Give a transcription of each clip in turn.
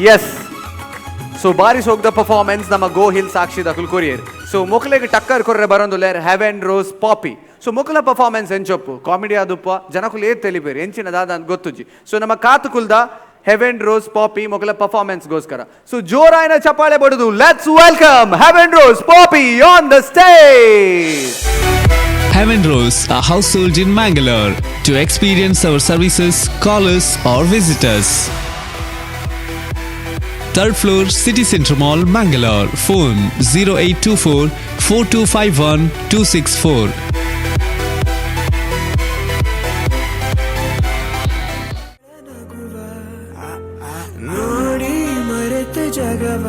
S, ಸೊ ಬಾರಿ ಸೋಗ್ದ performance ನಮ್ಮ ಗೋಹಿಲ್ ಸಾಕ್ಷಿ ದಕುಲ್ ಕೊರಿಯರ್. ಸೊ ಮೊಕಲೆಗ್ ಟಕ್ಕರ್ ಕೊರ್ರೆ ಬರೋಂದುಲ್ಲೇರ್ ಹೆವೆನ್ ರೋಸ್ ಪಾಪಿ. ಸೊ ಮೊಕಲ ಪರ್ಫಾರ್ಮೆನ್ಸ್ ಎಂಚೊಪ್ಪು, ಕಾಮಿಡಿ ಆದುಪ್ಪ, ಜನಕುಲು ಏತ್ ತೆಲಿಪೇರು ಎಂಚಿನ ದಾದ ಅಂತ ಗೊತ್ತುಜ್ಜಿ. ಸೊ ನಮ್ಮ ಕಾತು ಕುಲ್ದ ಹೆವೆನ್ ರೋಸ್ ಪಾಪಿ ಮೊಕಲ ಪರ್ಫಾರ್ಮೆನ್ಸ್ಗೋಸ್ಕರ. ಸೊ ಜೋರಾಯನ ಚಪಾಳೆ ಬಡುದು let's welcome Heaven Rose Poppy on the stage. Heaven Rose, a household in Mangalore. To experience our services, call us or visit us. Third floor, City Center Mall, Mangalore. Phone 0824 4251 264. ನೋಡಿ ಮರೆತ ಜಗವ,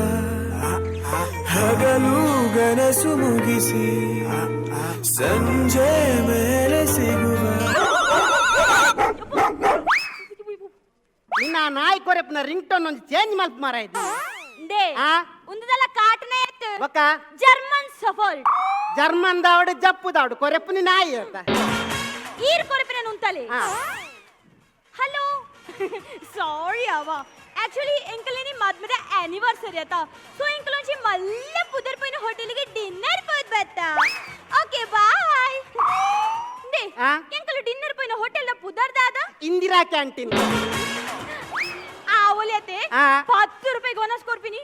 ಹಗಲು ಗನಸು ಮುಗಿಸಿ ಸಂಜೆ ಮೇಲೆ ಸಿಗುವ. ನಿನ್ನ ನಾಯಿ ಕೊರೆಪ್ನ ರಿಂಗ್ ಟೋನ್ ಒಂದು ಚೇಂಜ್ ಮಲ್ಪ ಮಾರಾಯ್ತು. ದೇ. ಆ? ಉಂದದಲ್ಲ ಕಾಟನೆ ಎತ್ತು. ಬೊಕ್ಕ? German suffered. ಜರ್ಮನ್ ದಾವಡು ಜಪ್ಪು ದಾವಡು ಕೊರೆಪ್ಪನಿ ನಾಯಿ ಅಂತ. ಈರ್ ಕೊರಪಿನ ನುಂತಲೆ. ಆ. ಹಲೋ, ಸಾರಿ ಅವ, ಆಕ್ಚುಲಿ ಎಂಕಲೇನಿ ಮದ್ಮದ ಆನಿವರ್ಸರಿ ಆತ. ಸೊ ಎಂಕಲೊಂಜಿ ಮಲ್ಲ ಪುದರ್ ಪೋಯಿನ ಹೋಟೆಲ್ಗೆ ಡಿನ್ನರ್ ಪೋದ್ ಬತ್ತ. Okay, bye. They. ಆ? ಎಂಕಲು ಡಿನ್ನರ್ ಪೋಯಿನ ಹೋಟೆಲ್ ದ ಪುದರ್ ದಾದ? ಇಂದಿರಾ ಕ್ಯಾಂಟೀನ್. ಆ ಒಲಿಯತೆ. ಆ. 10 ರೂಪಾಯಿಗೆ ಒನಸ್ ಕೊರ್ಪಿನಿ,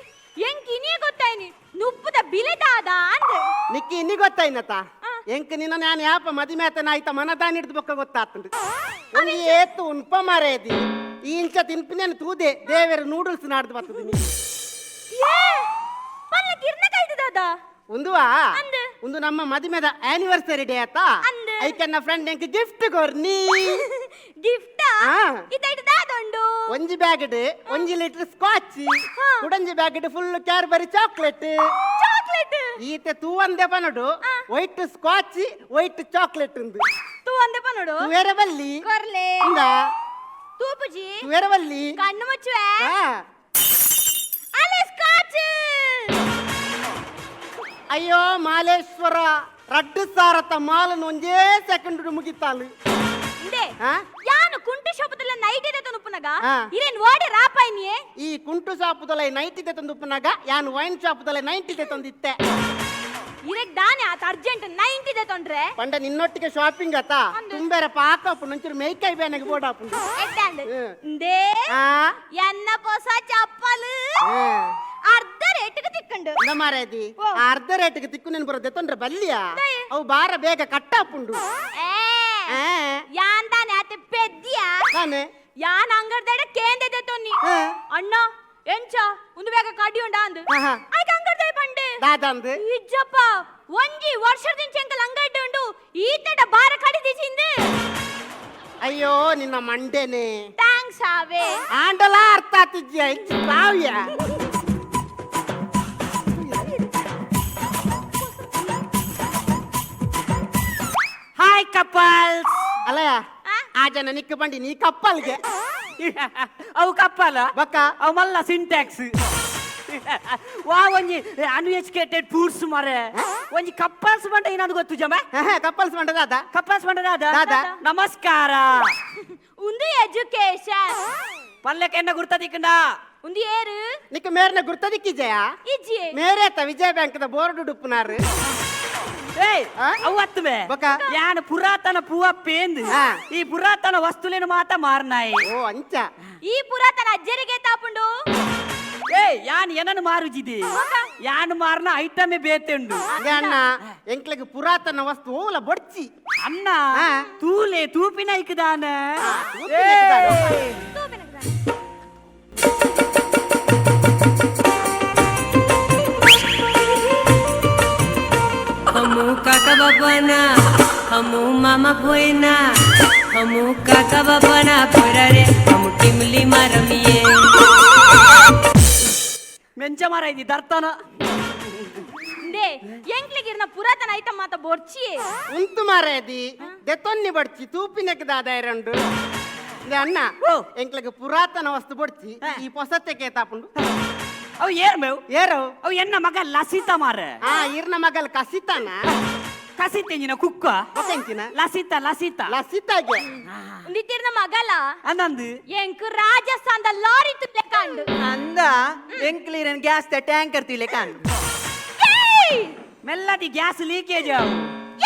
ಎಂಕ್ ಇನಿಯೇ ಗೊತ್ತಾಯ್ನಿ ನುಪ್ಪುದ ಬಿಲೆ ದಾದ ಅಂದ್. ನಿಕ್ಕಿ ಇನ್ನಿ ಗೊತ್ತಾಯ್ನತ? ಆ. ಎಂಕ್ ನಿನ್ನ ನಾನು ಯಾಪ ಮದಿಮೇತ ನಾಯ್ತ ಮನದಾನ ಹಿಡ್ದು ಬೊಕ್ಕ ಗೊತ್ತಾತಂಡು. ಒಂದು ಏತು ಉನ್ಪ ಮಾರೇದಿ, ಈ ಇಂಚ ತಿನ್ಪಿನೇನು ತೂದೆ ದೇವೇರು ನೂಡಲ್ಸ್ ನಾಡ್ದು ಬರ್ತದೆ. ಏ ಪಲ್ಲ ಕಿರ್ನ ಕೈದು ದಾದ? ಉಂದುವಾ? ಅಂದ್. ಒಂದು ನಮ್ಮ ಮದಿಮೆದ ಆನಿವರ್ಸರಿ ಡೇ ಆತ. ಅಂದ್. ಐಕೆನ್ನ ಫ್ರೆಂಡ್ ಎಂಕ್ ಗಿಫ್ಟ್ ಕೊರ್ನಿ. ಗಿಫ್ಟ್? ಆ. ಇದೈಟ್ ದಾದುಂಡು? ಒಂಜಿ ಬ್ಯಾಗ್ 1 ಲೀಟರ್ ಸ್ಕಾಚ್. ಹಾ. ಕುಡಂಜಿ bag full Cadbury chocolate. Chocolate? ಈತೆ ತೂವಂದೆ ಪನಡು. ಆ. ವೈಟ್ ಸ್ಕಾಚ್, ವೈಟ್ ಚಾಕ್ಲೇಟ್ ಉಂದು. ತೂ ಅಂದೆ ಪನೋಡು. ತೂವೇರ ಬಲ್ಲಿ. ಕೊರ್ಲೆ. ಇಂದ. ತೂಪುಜಿ. ತೂವೇರ ಬಲ್ಲಿ. ಕಣ್ಣು ಮುಚ್ಚುವೆ. ಆ. ಅಲೆ ಸ್ಕಾಚ್. ಅಯ್ಯೋ ಮಾಲೇಶ್ವರ, ರಡ್ಡು ಸಾರತ ಮಾಲನ್ ಒಂಜೇ ಸೆಕೆಂಡ್ ಮುಗಿತಾಳು. ಇಂದೆ. ಆ? ಯಾನು ಕುಂಟು ಶಾಪದಲ್ಲ ನೈಟ್ ಇದೆ ತುನುಪುನಗ. ಆ. ಇರೇನ್ ಓಡಿ ರಾಪಾಯ್ನಿಯೇ? ಈ ಕುಂಟು ಶಾಪುದೊಲ ನೈಟ್ ಇದೆ ತಂದುಪ್ಪನಾಗ, ಯಾನ್ ವೈನ್ ಶಾಪುದೊಲ ನೈಟ್ ಇದೆ ತಂದಿತ್ತೆ. ಇರೆಗ್ ದಾನೆ ಆತ ಅರ್ಜೆಂಟ್ 90 ಇದೆ ತೊಂದ್ರೆ? ಪಂಡ ನಿನ್ನೊಟ್ಟಿಗೆ ಶಾಪಿಂಗ್ ಆತ. ಅಂದು. ತುಂಬೆರ ಪಾಕಪ್ಪು ಒಂಚೂರು ಮೇಕೈ ಬೇನೆಗೆ ಬೋಡಾಪುಂಡು. ಎಡ್ಡಾಂಡ್. ಹ್ಮ್. ಇಂದೇ. ಆ. ಎನ್ನ ಪೊಸ ಚಪ್ಪಲು ಆ. ಅರ್ಧ ರೇಟ್ಗೆ ತಿಕ್ಕಂಡು. ಇಂದ ಮಾರೇದಿ. ಓ. ಆ ಅರ್ಧ ರೇಟ್ಗೆ ತಿಕ್ಕು ನೆನ್ ಬರೋದೆ ತೊಂದ್ರೆ ಬಲ್ಲಿಯಾ? ದಯೆ. ಅವು ಬಾರ ಬೇಗ ಕಟ್ಟಾಪುಂಡು. ಏ. ಆ. ಯಾನ್ ತಾನೆ ಆತ ಪೆದ್ದಿಯಾ? ತಾನೆ. ಯಾನ್ ಅಂಗಡ್ದಡ ಕೇಂದ್ರದ ತೊನ್ನಿ. ಆ. ಅಣ್ಣ, ಎಂಚ ಒಂದು ಬೇಗ ಕಡಿ ಉಂಡ ಅಂದು. ಆಹಾ. ಆಯ್ತು, ಅಂಗಡ್ದ ಪಂಡೆ. ದಾದಂದು? ಇಜ್ಜಪ್ಪ, ಒಂಜಿ ವರ್ಷದಿಂದ ಎಂಕಲ್ ಅಂಗಡಿ ಉಂಡು, ಈತಡ ಬಾರ ಕಡಿದಿಸಿಂದು. ಅಯ್ಯೋ ನಿನ್ನ ಮಂಡೆನೆ. Thanks ಆವೆ. ಆಂಡಲ ಅರ್ಥ ಆತಿಜ್ಜ ಕಾವ್ಯ. Hi couples. ಅಲ್ಲ. ಆ? ಆ ಜನ ನಿಕ್ಕ ಬಂಡಿ ನೀ ಕಪ್ಪಲ್ಗೆ. ಅವು ಕಪ್ಪಲ. ಬಕ್ಕ? ಅವು ಮಲ್ಲ ಸಿಂಟ್ಯಾಕ್ಸ್ ವಾ ಒಂಜಿ ಅನ್ಎಜುಕೇಟೆಡ್ ಫೂಡ್ಸ್ ಮರೆ. ಒಂಜಿ ಕಪ್ಪಲ್ಸ್ ಬಂಡ ಏನಾದ್ರು ಗೊತ್ತು ಜಮ? ಕಪ್ಪಲ್ಸ್ ಮಂಡ ದಾದ? ಕಪ್ಪಲ್ಸ್ ಬಂಡ ದಾದ? ದಾದ? ನಮಸ್ಕಾರ. ಒಂದು ಎಜುಕೇಶನ್. ಪಲ್ಲಕ್ಕೆ ಎನ್ನ ಗುರ್ತದಿಕ್ಕಂಡ? ಒಂದು ಏರು? ನಿಕ್ಕ ಮೇರ್ನ ಗುರ್ತದಿಕ್ಕಿಜಯ? ಇಜ್ಜಿ. ಮೇರೇತ ವಿಜಯ ಬ್ಯಾಂಕ್ ದ ಬೋರ್ಡ್ ಉಡುಪುನಾರು. ಏಯ್. ಆ? ಅವು ಅತ್ತುವೆ. ಬೊಕ? ಯಾನ್ ಪುರಾತನ ಪೂವಪ್ಪೇಂದು. ಆ. ಈ ಪುರಾತನ ವಸ್ತುಲೇನು ಮಾತ ಮಾರ್ನಾಯಿ. ಓ ಅಂಚ. ಈ ಪುರಾತನ ಅಜ್ಜರಿಗೆ ತಾಪುಂಡು. ಏಯ್, ಯಾನ್ ಏನನ್ನು ಮಾರುಜಿದೆ, ಯಾನ್ ಮಾರ್ನ ಐಟಮೇ ಬೇತೆಂಡು. ಅದೇ ಅಣ್ಣ, ಎಂಕ್ಲೆಗ್ ಪುರಾತನ ವಸ್ತು ಓಲ ಬೊಡ್ಚಿ. ಅಣ್ಣ. ಆ. ತೂಲೆ ತೂಪಿನ ಇಕ್ಕದಾನ. ತೂಪಿನ ಇಕ್ಕದಾನ. હમુ કાકા બાપાના, હમુ મામા ભોયના, હમુ કાકા બાપાના પોરા રે, હમુ ટીમલીમાં રમીએ. ಮೆಂಚ ಮರ ಇದು ದರ್ತನ. ಇಂದೇ, ಎಂಕ್ಲಿಗಿರ್ನ ಪುರಾತನ ಐಟಮ್ ಮಾತ ಬೊಡ್ಚಿ. ಉಂತು ಮಾರೇದಿ, ದೆತೊನ್ನಿ ಬಡ್ಚಿ, ತೂಪಿನಕ್ ದಾದ ಎರಡು. ಇಂದೆ ಅಣ್ಣ. ಓ. ಎಂಕ್ಲೆಗ್ ಪುರಾತನ ವಸ್ತು ಬೊಡ್ಚಿ. ಆ. ಈ ಪೊಸತ್ತೆ ತಾಪುಂಡು. ಅವು ಏರ್ ಮೇವ್? ಏರವು? ಅವು ಎನ್ನ ಮಗ ಲಸಿತ ಮಾರ. ಆ ಇರ್ನ ಮಗಲ್ ಕಸಿತಾನ. ಕಸಿತೆಂಜಿನ ಕುಕ್ಕ ಬೊಕೆಂಚಿನ ಲಸಿತ ಲಸಿತ ಲಸಿತಾಗೆ ಉಂದಿತ್ತಿರ್ನ ಮಗಲ ಅಂದಂದು ಎಂಕ್ ರಾಜಸ್ಥಾನದ ಲಾರಿ ತುಲೆ ಕಂಡು ಅಂದ ಎಂಕ್ಲೀರನ್ ಗ್ಯಾಸ್ the tanker ತಿಲೆ ಕಾಣ್ ಏಯ್! ಮೆಲ್ಲದಿ ಗ್ಯಾಸ್ ಲೀಕೇಜ್ ಆವು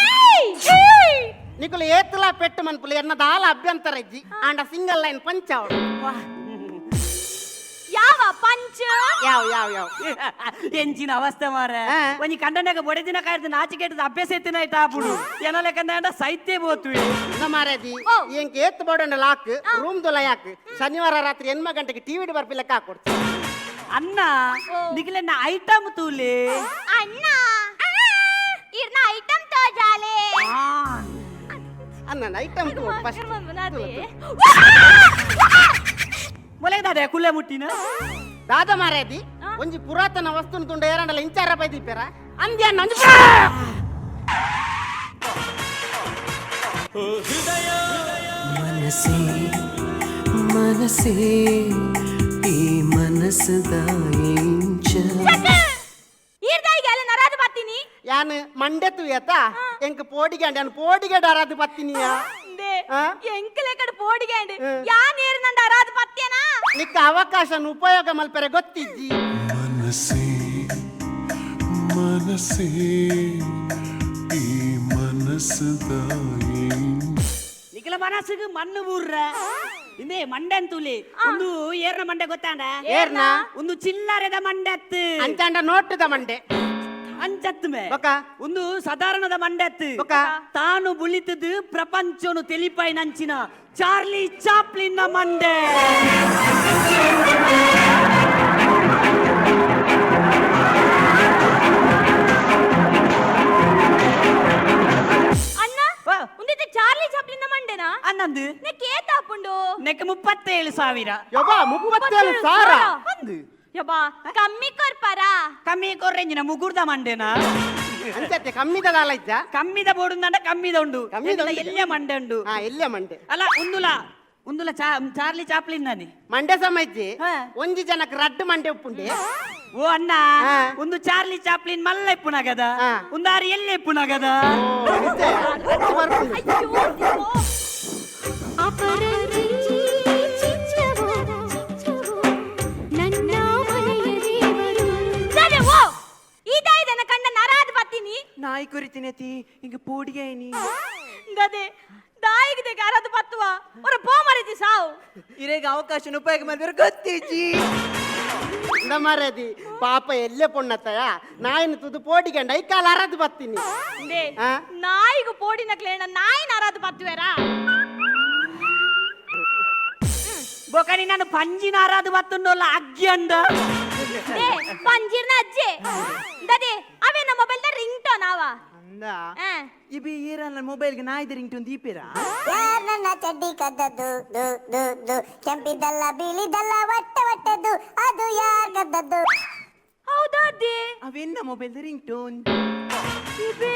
ಏಯ್! ಏಯ್! ನಿಕುಲು ಏತ್ಲಾ ಪೆಟ್ಟು ಮನ್ಪುಲು ಎನ್ನ ದಾಲ ಅಭ್ಯಂತರ ಇಜ್ಜಿ ಆಂಡ ಸಿಂಗಲ್ ಲೈನ್ ಪಂಚ್ ಅವಳು ಯಾವ ಪಂಚ್ ಯಾವ ಯಾವ ಯಾವ ಎಂಚಿನ ಅವಸ್ಥೆ ಮಾರೆ ಆ. ಒಂಜಿ ಕಂಡನಾಗ ಬೊಡೆದಿನ ಕಾಯ್ದು ನಾಚಿಕೆಟ್ಟದ ಅಭ್ಯಾಸ ಎತ್ತಿನ ಆಯ್ತಾ ಆಪುಡು ಎನ ಲೆಕ್ಕಂದ ಸೈತ್ಯ ಬೋತುವೆ ಮಾರೇದಿ ಓ. ಎಂಕ್ ಏತ್ ಬೋಡಂಡ ಲಾಕ್ ರೂಮ್ ದೊಲ ಯಾಕ್ ಶನಿವಾರ ರಾತ್ರಿ ಎನ್ಮ ಗಂಟೆಗೆ ಟಿವಿ ಬರ್ಪಿಲ್ಲ ಹಾಕೊಡ್ತು ಅನ್ನ ಓ. ನಿಗಲೆನ್ನ ಐಟಮ್ ತೂಲೆ ಅಣ್ಣ ಇರ್ನ ಐಟಮ್ ತೋಜಾಲೆ ಅನ್ನ ಐಟಮ್ ಫಸ್ಟ್ ಮೊಲೆದಾದೆ ಕುಲ್ಲೆ ಮುಟ್ಟಿನ ದಾದ ಮಾರೇದಿ ಆ. ಒಂಜಿ ಪುರಾತನ ವಸ್ತುನ ತುಂಡ ಏರಂಡಲ ಇಂಚಾರ ಬೈದಿಪ್ಪೆರ ಅಂದ್ಯ ಅಣ್ಣ ಒಂಜಿ ಮನಸ್ಸೇ ಮನಸ್ಸೇ ಈ ಮನಸ್ಸದ ಇಂಚ ಈರ್ದಾಯಿಗೆ ಅಲ್ಲ ನರಾದು ಬರ್ತೀನಿ ಯಾನ್ ಮಂಡೆ ತುಯತ ಎಂಕ್ ಪೋಡಿಗೆ ಯಾನ್ ಪೋಡಿಗೆ ಡಾರಾದು ಪತ್ತಿನಿಯ they, ಆ? ಎಂಕಲೆ ಕಡೆ ಪೋಡಿಗೆ ಹ್ಮ್. ಯಾ ನೇರು ನಂದು ಅರಾದು ಪತ್ತೇನಾ ನಿಕ್ಕ ಅವಕಾಶ ಉಪಯೋಗ ಮಲ್ಪೆರೆ ಗೊತ್ತಿಜ್ಜಿ ಮನಸ್ಸೇ ಮನಸ್ಸೇ ಈ ಮನಸ್ಸದ ಇಂಚ ನಿಖಲ ಮನಸ್ಸಿಗೆ ಮಣ್ಣು ಬೂರ್ರ ಇಂದೇ ಮಂಡೆ ಅಂತೂಲಿ ಒಂದು ಏರ್ನ ಮಂಡೆ ಗೊತ್ತಾಂಡ ಏರ್ನ? ಒಂದು ಚಿಲ್ಲರೆದ ಮಂಡೆ ಅತ್ತು ಅಂಚಾಂಡ ನೋಟದ ಮಂಡೆ ಅಂಚತ್ತು ಮೇ ಬೊಕ? ಒಂದು ಸಾಧಾರಣದ ಮಂಡೆ ಅತ್ತು ಬೊಕ? ತಾನು ಬುಳಿತದ್ದು ಪ್ರಪಂಚನು ತಿಳಿಪಾಯಿ ನಂಚಿನ ಚಾರ್ಲಿ ಚಾಪ್ಲಿನ್ನ ಮಂಡೆ ಅಣ್ಣ ವಾ. ಉಂದಿತ್ತೆ ಚಾರ್ಲಿ ಚಾಪ್ಲಿನ ಮಂಡೆನಾ ಅನ್ನಂದು ನೆಕ್ ಏತಾಪುಂಡು ನೆಕ್ 37,000 ಯಬ್ಬಾ 37,000 ಅಂದು ಯಬ್ಬಾ ಕಮ್ಮಿ ಕೊರ್ಪರ ಕಮ್ಮಿ ಕೊರ್ರೆಂಜಿನ ಮುಗುರ್ದ ಮಂಡೆನಾ ಅಂಚತ್ತೆ ಕಮ್ಮಿದ ದಾಲ ಇಜ್ಜ ಕಮ್ಮಿದ ಬೋಡುಂದಂಡ ಕಮ್ಮಿದ ಉಂಡು ಕಮ್ಮಿದ ಉಂಡು. ಎಲ್ಲ ಮಂಡೆ ಉಂಡು ಹಾ ಎಲ್ಲೆ ಮಂಡೆ ಅಲ್ಲ ಉಂದುಲ ಉಂದುಲ ಚಾರ್ಲಿ ಚಾಪ್ಲಿನ್ ನಾನಿ ಮಂಡೆ ಸಮ ಇಜ್ಜಿ ಹಾ. ಒಂಜಿ ಜನಕ್ ರಡ್ಡು ಮಂಡೆ ಉಪ್ಪುಂಡೆ ಓ ಅಣ್ಣ ಹಾ. ಒಂದು ಚಾರ್ಲಿ ಚಾಪ್ಲಿನ್ ಮಲ್ಲ ಇಪ್ಪುನಗದ ಹಾ. ಒಂದಾರು ಎಲ್ಲಿ ಇಪ್ಪುನಗದ ಅಂಚೆ, ಅಚ್ಚು ಬರ್ಪುಂಡು. ಅಯ್ಯೋ ದೇವೋ. ಅಪರಂಜಿ ಚಿಚ್ಚವೋ ನನ್ನ ಮನೆಯ ದೇವರು ಸರಿ ಓ ಈದಾಯ್ದನ ಕಂಡ ನರಾದು ಬತ್ತೀನಿ ನಾಯಿ ಕುರಿತಿನತಿ ಹಿಂಗ ಪೋಡಿಗೆ ನೀ ಗದೆ ದಾಯಿಗೆ ಅರಾದು ಬತ್ತುವ ಒರ ಪೋ ಮರಿತಿ ಸಾವು ಇರೇಗ ಅವಕಾಶ ಉಪಯೋಗ ಮಾಡಿದ್ರೆ ಗೊತ್ತಿಜ್ಜಿ ಇಂದ ಮಾರೇದಿ ಪಾಪ ಎಲ್ಲೆ ಪೊಣ್ಣತ್ತಯ ನಾಯಿನ ತುದು ಪೋಡಿಗಂಡ I ಕಾಲ ಅರದು ಬತ್ತೀನಿ they ಆ? ನಾಯಿಗು ಪೋಡಿನ ಕ್ಲೇಣ ನಾಯಿ ನರಾದು ಬತ್ತುವೆರಾ ಬೊಕನಿ ನಾನು ಪಂಜಿನ ಅರಾದು ಬತ್ತುಂಡೋಲ್ಲ ಅಗ್ಗಿ ಅಂದ they ಪಂಜಿರ್ನ ಅಜ್ಜೆ ದದೆ ಅವೇ ನಮ್ಮ ಮೊಬೈಲ್ the ring tone ಆವ ಅಂದ ಆ. ಇಬಿ ಏರಲ್ಲ ಮೊಬೈಲ್ಗೆ ನಾಯ್ದು ರಿಂಗ್ ಟೋನ್ ದೀಪಿರಾ ಯಾರ್ ನನ್ನ ಚಡ್ಡಿ ಕದ್ದದ್ದು ದು ದು ದು ಕೆಂಪಿದಲ್ಲ ಬಿಳಿದಲ್ಲ ಒಟ್ಟೆ ಒಟ್ಟೆದ್ದು ಅದು ಯಾರ್ ಕದ್ದದ್ದು ಹೌದಾ ಅದ್ದೆ ಅವೆನ್ನ ಮೊಬೈಲ್ ರಿಂಗ್ ಟೋನ್ ಇಬೆ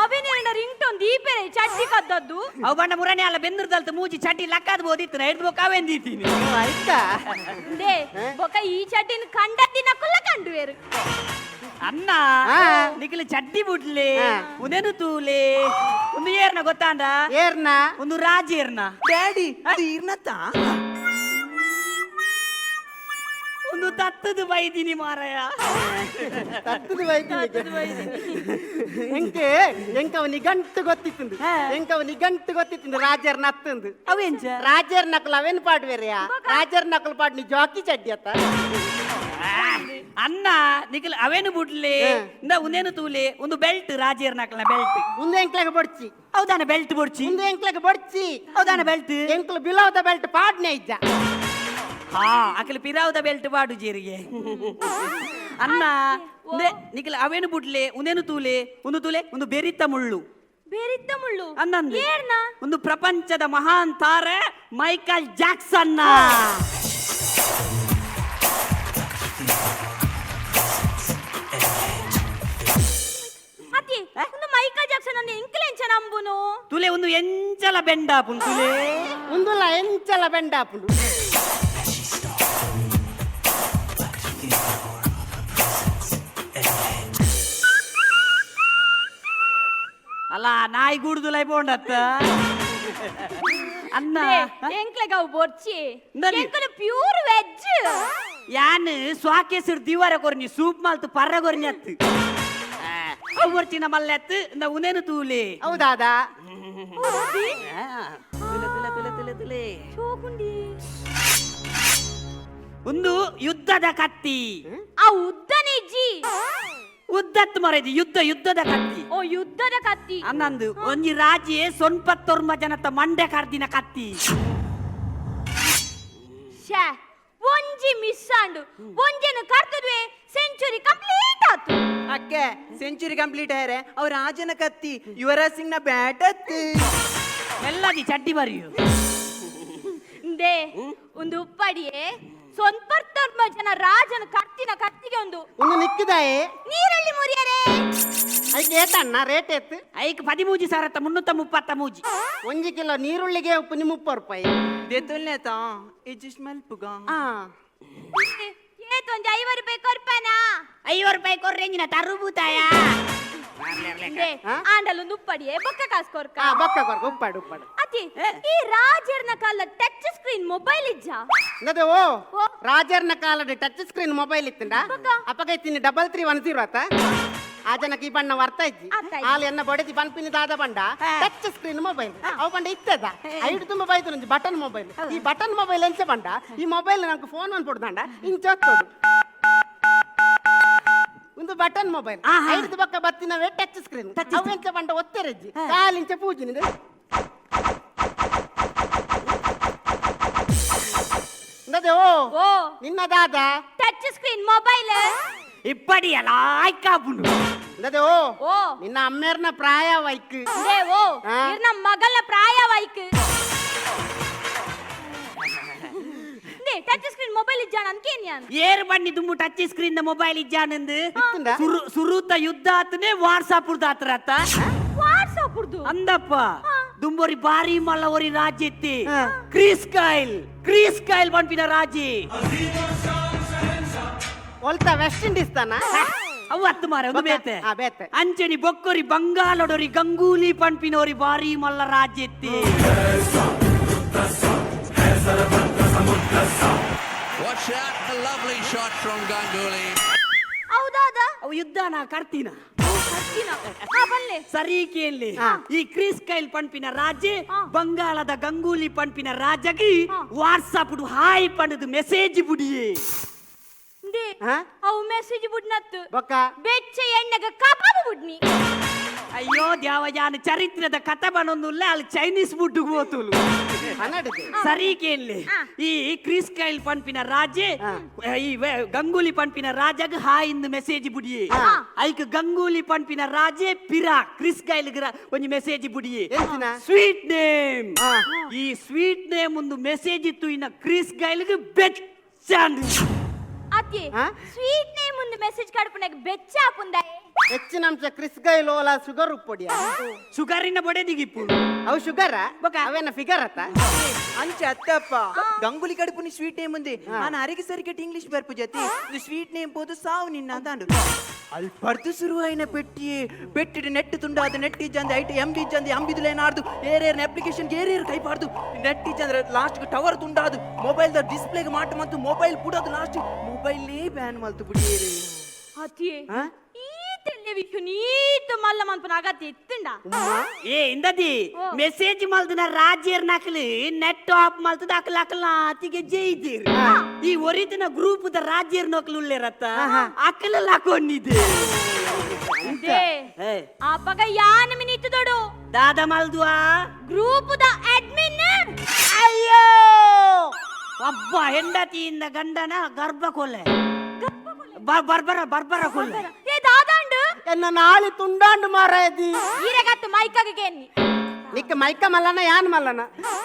ಅವೇನೇನ ರಿಂಗ್ ಟೋನ್ ದೀಪೆರೆ ಚಡ್ಡಿ ಕದ್ದದ್ದು ಅವು ಬಣ್ಣ ಮುರನೆ ಅಲ್ಲ ಬೆಂದ್ರದಲ್ತ ಮೂಜಿ ಚಟಿ ಲಕ್ಕಾದ ಬೋದಿತ್ತು ಹಿಡ್ದು ಬೊಕ ಅವೆಂದೀತೀನಿ ಆಯ್ತಾ they ಬೊಕ ಈ ಚಡ್ಡಿನ ಕಂಡ ದಿನ ಕುಲ್ಲ ಕಂಡುವೇರು ಅನ್ನ ಹಾ. ನಿಖಿಲ ಚಡ್ಡಿ ಬುಡ್ಲಿ ಹಾ. ಉನೇನು ತೂಲೆ ಒಂದು ಏರ್ನ ಗೊತ್ತಾಂಡ ಏರ್ನ ಒಂದು ರಾಜೇರ್ನ ಡ್ಯಾಡಿ ಅದು ಇರ್ನತ್ತ ಒಂದು ತತ್ತದು ಬೈದಿನಿ ಮಾರಾಯ ತತ್ತದು ಬೈತೀನಿ ಎಂಕೆ ಎಂಕವ ನಿಗಂಟು ಗೊತ್ತಿತ್ತಂದು ಹಾ. ಎಂಕವ ನಿಗಂಟು ಗೊತ್ತಿತ್ತಂದು ರಾಜರ್ ನತ್ತಂದು ಅವೆಂಚ ರಾಜರ್ ನಕಲ್ ಅವೇನ್ ಪಾಡ್ವೇರಿಯಾ ರಾಜರ್ ನಕಲ್ ಪಾಡ್ ನೀ ಜಾಕಿ ಚಡ್ಡಿ ಅತ್ತ ಅನ್ನ ನಿಖಿಲ್ ಅವೇನು ಬುಡ್ಲಿ ಹಾ. ಇಂದ ಉನೇನು ತೂಲೆ ಒಂದು ಬೆಲ್ಟ್ ರಾಜೇರ್ ನಕಲ್ನ ಬೆಲ್ಟ್ ಮುಂದೆ ಎಂಕ್ಲಾಗ ಬೊಡ್ಚಿ ಹೌದಾನ ಬೆಲ್ಟ್ ಬೊಡ್ಚಿ ಮುಂದೆ ಎಂಕ್ಲಾಗ ಬೊಡ್ಚಿ ಹೌದಾನ ಬೆಲ್ಟ್ ಎಂಕ್ಲು ಬಿಲೋದ ಬೆಲ್ಟ್ ಪಾಡ್ನೆ ಇಜ್ಜ ಹಾ ಅಕಲ್ ಪಿರಾವುದ ಬೆಲ್ಟ್ ಬಾಡು ಜೀರಿಗೆ ಅನ್ನ ಉಂದೆ ನಿಖಿಲ್ ಅವೇನು ಬುಡ್ಲೆ ಉಂದೇನು ತೂಲೆ ಒಂದು ತೂಲೆ ಒಂದು ಬೆರಿತ ಮುಳ್ಳು ಬೇರಿದ್ದ ಮುಳ್ಳು ಅನ್ನಂದು ಏರ್ನ ಒಂದು ಪ್ರಪಂಚದ ಮಹಾನ್ ತಾರೆ ಮೈಕಲ್ ಜಾಕ್ಸನ್ ಅತಿ ಒಂದು ಮೈಕಲ್ ಜಾಕ್ಸನ್ ಅಂದ್ರೆ ಎಂಕ್ಲೆಂಚ ನಂಬುನು ತುಲೆ ಒಂದು ಎಂಚಲ ಬೆಂಡಾಪುನ್ ತುಲೆ ಉಂದುಲ ಎಂಚಲ ಬೆಂಡಾಪುಂಡು ಅಲ್ಲ ನಾಯಿ ಗೂಡುದುಲೈ ಬೋಂಡತ್ತ ಅನ್ನ ಎಂಕ್ಲೆಗ್ ಅವು ಬೊರ್ಚಿ ಎಂಕುಲು ಪ್ಯೂರ್ ವೆಜ್ ಯಾನ್ ಸ್ವಾಕೇಸರ್ ದಿವಾರ ಕೊರ್ನಿ ಸೂಪ್ ಮಾಲ್ತು ಪರ್ರ ಕೊರ್ನಿ ಅತ್ತು ಅವು ಬೊರ್ಚಿನ ಮಲ್ಲೆತ್ತು ಇಂದ ಉನೇನು ತೂಲೆ ಹೌದಾದ ತುಲೆ ತುಲೆ ತುಲೆ ತುಲೆ ತುಲೆ ಚೋಕುಂಡಿ ಒಂದು ಯುದ್ಧದ ಕತ್ತಿ ಆ ಉದ್ದನೆ ಇಜ್ಜಿ ಉದ್ದತ್ ಮರದಿ ಯುದ್ಧ ಯುದ್ಧದ ಕತ್ತಿ ಓ ಯುದ್ಧದ ಕತ್ತಿ ಅನ್ನಂದು ಒಂಜಿ ರಾಜೆ ಸೊನ್ಪತ್ತೊರ್ಮ ಜನತ ಮಂಡೆ ಕರ್ದಿನ ಕತ್ತಿ ಶ್ಯಾ ಒಂಜಿ ಮಿಸ್ ಆಂಡು ಒಂಜೆನು ಕರ್ತದ್ವೆ ಸೆಂಚುರಿ ಕಂಪ್ಲೀಟ್ ಆತು ಅಕ್ಕೆ ಸೆಂಚುರಿ ಕಂಪ್ಲೀಟ್ ಆಯ್ರೆ ಅವ್ರ ರಾಜನ ಕತ್ತಿ ಯುವರಾಜ್ ಸಿಂಗ್ ನ ಬ್ಯಾಟ್ ಅತ್ತಿ ಎಲ್ಲದಿ ಚಡ್ಡಿ ಬರಿಯು they ಒಂದು ಉಪ್ಪಡಿಯೇ ಸೊನ್ಪತ್ತೊರ್ಮ ಜನ ರಾಜನ ಕತ್ತಿನ ಕತ್ತಿಗೆ ಒಂದು ಒಂದು ನಿಕ್ಕಿದಾಯೆ ನೀರಲ್ಲಿ ಮುರಿಯರೇ ಐಕ್ ಏತಣ್ಣ ರೇಟ್ ಏತ್ ಐಕ್ ಪದಿಮೂಜಿ ಸಾವಿರದ ಮುನ್ನೂತ ಮುಪ್ಪತ್ತ ಮೂಜಿ ಒಂಜಿ ಕಿಲೋ ನೀರುಳ್ಳಿಗೆ ಉಪ್ಪು ನಿಮ್ಮ 30 ರೂಪಾಯಿ ದೆತೊಲ್ನೇತ ಇಜಿಸ್ಟ್ ಮಲ್ಪುಗ ಏತ್ ಒಂಜಿ 50 ರೂಪಾಯಿ ಕೊರ್ಪನಾ 50 ರೂಪಾಯಿ ಕೊರ್ರೆಂಜಿನ ತರುಬೂತಾಯ ಆಂಡಲೊಂದು ಉಪ್ಪಡಿಯೇ ಬೊಕ್ಕ ಕಾಸು ಕೊರ್ಕ ಬೊಕ್ಕ ಕೊರ್ಕ ಉಪ್ಪಾಡು ಉಪ್ಪಾಡು ಅತಿ ಈ ರಾಜರ್ನ ಕಾಲ ಟಚ್ ಸ್ಕ್ರೀನ್ ಮೊಬೈಲ್ ಇಜ್ಜ ನದೇ ಓ ರಾಜರ್ನ ಕಾಲದ ಟಚ್ ಸ್ಕ್ರೀನ್ ಮೊಬೈಲ್ ಇತ್ತಂಡ ಅಪ್ಪಗೈತಿನಿ 3310 ಆತ ಆ ಜನಕ್ಕೆ ಈ ಬಣ್ಣ ವರ್ತ ಇಜ್ಜಿ ಆಲ್ ಎನ್ನ ಬಡತಿ ಪನ್ಪಿನಿ ದಾದ ಬಂಡ ಟಚ್ ಸ್ಕ್ರೀನ್ ಮೊಬೈಲ್ ಅವು ಬಂಡ ಇತ್ತದ ಐಡು ತುಂಬ ಬೈತು ಬಟನ್ ಮೊಬೈಲ್ ಈ ಬಟನ್ ಮೊಬೈಲ್ ಎಂಚ ಬಂಡ ಈ ಮೊಬೈಲ್ ನಂಗೆ ಫೋನ್ ಒಂದು ಪಡ್ದಂಡ ಇಂಚ ಒಂದು ಬಟನ್ ಮೊಬೈಲ್ ಐದು ಪಕ್ಕ ಬತ್ತಿನವೇ ಟಚ್ ಸ್ಕ್ರೀನ್ ಅವು ಎಂಚ ಬಂಡ ಒತ್ತೆರೆಜ್ಜಿ ಕಾಲಿಂಚ ಪೂಜಿನಿದೆ ಓ ನಿನ್ನ ದಾದ ಟಚ್ ಸ್ಕ್ರೀನ್ ಮೊಬೈಲ್ ಇಪ್ಪಡಿ ಅಲ್ಲ ಆಯ್ಕಾಪುಂಡು ಓ ನಿನ್ನ ಅಮ್ಮೇರ್ನ ಪ್ರಾಯ ವೈಕ್ ಓ ಇರ್ನ ಮಗಲ್ನ ಪ್ರಾಯ ವೈಕ್ ಟಚ್ ಸ್ಕ್ರೀನ್ ಮೊಬೈಲ್ ಇಜ್ಜಾನ ಅನ್ಕೇನ್ ಏರ್ ಬನ್ನಿ ದುಂಬು ಟಚ್ ಸ್ಕ್ರೀನ್ the mobile ಇಜ್ಜಾನಂದು ಸುರುತ ಯುದ್ಧ ಆತನೆ ವಾಟ್ಸಾಪ್ ಆತ್ರ ಆತ ವಾಟ್ಸಾಪ್ ಅಂದಪ್ಪ ದುಂಬೋರಿ ಬಾರಿ ಮಲ್ಲ ಒರಿ ರಾಜ್ಯ ಇತ್ತಿ ಕ್ರೀಸ್ ಕಾಯಿಲ್ ಕ್ರೀಸ್ ಕಾಯಿಲ್ ಪನ್ಪಿನ ರಾಜಿ ಒಲ್ತ ವೆಸ್ಟ್ ಇಂಡೀಸ್ ತಾನ ಅವು ಹತ್ತು ಮಾರೆ ಒಂದು ಬೇತೆ ಬೇತೆ ಅಂಚನಿ ಬೊಕ್ಕೊರಿ ಬಂಗಾಲಡೋರಿ ಗಂಗೂಲಿ ಪನ್ಪಿನೋರಿ ಬಾರಿ ಮಲ್ಲ ರಾಜ್ಯ ಇತ್ತಿ Watch out, a lovely shot from Ganguly. ಹೌದಾದ ಅವು ಯುದ್ಧನ ಕರ್ತಿನ ಸರಿ ಕೇಳಿ ಈ ಕ್ರಿಸ್ ಕೈಲ್ ಪಂಪಿನ ರಾಜೆ ಬಂಗಾಳದ ಗಂಗೂಲಿ ಪಂಪಿನ ರಾಜಗಿ ವಾಟ್ಸಾಪ್ ಹಾಯ್ ಪಂಡದು ಮೆಸೇಜ್ ಬುಡಿಯೇ ಅವು ಮೆಸೇಜ್ ಬುಡ್ನತ್ತು ಬೆಚ್ಚ ಎಣ್ಣೆಗ ಕಬಾಬ್ ಬುಡ್ನಿ ಅಯ್ಯೋ ದ್ಯಾವಜಾನ ಚರಿತ್ರದ ಕಥೆ ಬನೊಂದುಲ್ಲ ಅಲ್ಲಿ ಚೈನೀಸ್ ಬುಡ್ಡುಗ್ ಹೋತುಲು ಸರಿ ಕೇಳಿ ಈ ಕ್ರಿಸ್ ಕೈಲ್ ಪಂಪಿನ ರಾಜೆ ಈ ಗಂಗೂಲಿ ಪಂಪಿನ ರಾಜಗ್ ಹಾಯ್ ಇಂದು ಮೆಸೇಜ್ ಬುಡಿಯೇ ಐಕ್ ಗಂಗೂಲಿ ಪಂಪಿನ ರಾಜೆ ಪಿರಾ ಕ್ರಿಸ್ ಕೈಲ್ ಒಂಜಿ ಮೆಸೇಜ್ ಬುಡಿಯೇ ಸ್ವೀಟ್ ನೇಮ್ ಈ ಸ್ವೀಟ್ ನೇಮ್ ಒಂದು ಮೆಸೇಜ್ ಇತ್ತು ಇನ್ನ ಕ್ರಿಸ್ ಗೈಲ್ಗ್ ಬೆಚ್ಚಾಂಡ್ ಅತಿ ಸ್ವೀಟ್ ನೇಮ್ ಒಂದು ಮೆಸೇಜ್ ಕಡ್ಪುನಾಗ ಬೆಚ್ಚ ಆಪುಂದ ಹೆಚ್ಚಿನ ಅಂಶ ಕ್ರಿಸ್ ಗೈಲ್ ಓಲ ಶುಗರ್ ಉಪ್ಪೊಡಿಯ ಶುಗರಿನ ಬೊಡೆದಿಗಿಪ್ಪು ಅವು ಶುಗರ್ ಅವೇನ ಫಿಗರ್ ಅತ್ತ ಅಂಚೆ ಅತ್ತಪ್ಪ ಗಂಗುಲಿ ಕಡುಪುನಿ ಸ್ವೀಟ್ ನೇಮ್ ఉంది ನಾನು ಅರಿಗೆ ಸರಿಕೆಟ್ ಇಂಗ್ಲಿಷ್ ಬರ್ಪು ಜತಿ ಸ್ವೀಟ್ ನೇಮ್ ಪೋದು ಸಾವು ನಿನ್ನ ಅಂತಾಂಡು ಅಲ್ಪರ್ದು ಶುರುವಾಯಿನ ಪೆಟ್ಟಿ ಪೆಟ್ಟಿಡು ನೆಟ್ ತುಂಡಾದ ನೆಟ್ ಇಜ್ಜಂದೆ ಐಟ್ ಎಂ ಬಿ ಇಜ್ಜಂದೆ ಅಂಬಿದುಲೇನಾರ್ದು ಏರೇರ್ನ ಅಪ್ಲಿಕೇಶನ್ ಏರೇರು ಕೈಪಾರ್ದು ನೆಟ್ ಇಜ್ಜಂದ್ರೆ ಲಾಸ್ಟ್ ಟವರ್ ತುಂಡಾದು ಮೊಬೈಲ್ the ಡಿಸ್ಪ್ಲೇಗೆ ಮಾಟ ಮತ್ತು ಮೊಬೈಲ್ ಪುಡೋದು ಲಾಸ್ಟ್ ಮೊಬೈಲೇ ಬ್ಯಾನ್ ಮಲ್ತು ಬಿಡಿಯೇರಿ ಅತಿ ಈ ತೆಲ್ಲೆ ವಿಷು ನೀತು ಮಲ್ಲ ಮನ್ಪುನ ಅಗತ್ಯ ಇತ್ತುಂಡ ಏ ಇಂದದಿ ಮೆಸೇಜ್ ಮಲ್ದಿನ ರಾಜ್ಯರ್ ನಕಲಿ ನೆಟ್ ಆಫ್ ಮಲ್ತದ ಅಕಲ ಅಕಲ ಅತಿಗೆ ಜೈದಿರ್ ಈ ಒರಿದಿನ ಗ್ರೂಪ್ the ರಾಜ್ಯರ್ ನಕಲು ಉಲ್ಲೇರತ್ತ ಅಕಲ ಲಾಕೊಂಡಿದೆ ಆಪಗ ಯಾನ ಮಿನಿತ್ತು ದೊಡು ದಾದ ಮಲ್ದುವಾ ಗ್ರೂಪ್ the admin ಅಯ್ಯೋ ಅಬ್ಬ ಹೆಂಡತಿಯಿಂದ ಗಂಡನ ಗರ್ಭ ಕೊಲೆ ಬರ್ಬರ ಬರ್ಬರ ಕೊಲೆ ಏ ದಾದಾಂಡು ಎನ್ನ ನಾಳಿ ತುಂಡಾಂಡು ಮಾರಾಯದಿ ಈರಗತ್ತು ಮೈಕಾಗೆ ಎನ್ನಿ ನಿಕ್ಕ ಮೈಕ ಮಲ್ಲನ ಯಾನ್ ಮಲ್ಲನ